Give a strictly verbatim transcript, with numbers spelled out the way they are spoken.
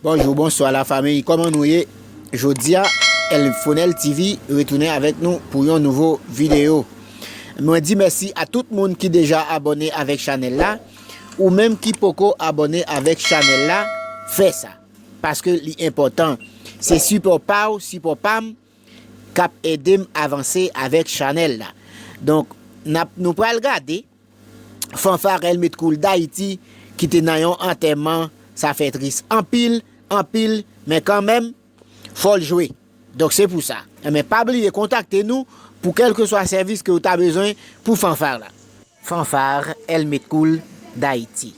Bonjou, bonswa la fanmi, kòman nou ye? Jodi a, El Fonel T V retounen avèk nou pou yon nouvo videyo. Mwen di mèsi a tout moun ki deja abòne avèk chanèl la. Ou menm ki poko abòne avèk chanèl la, fè sa. Paske li enpòtan. Se sipò pa w, sipò pa m, k ap ede m avanse avèk chanèl la. Donk, n ap, nou pral gade Fanfare Helmut Kool Dayiti ki te nan yon antèman, sa fè tris anpil, anpil, men kanmenm, fò l jwe. Donk se pou sa. Men pa bliye kontakte nou pou kèlkeswa sèvis ke w ta bezwen pou fanfare la. Fanfare Helmut Kool Dayiti.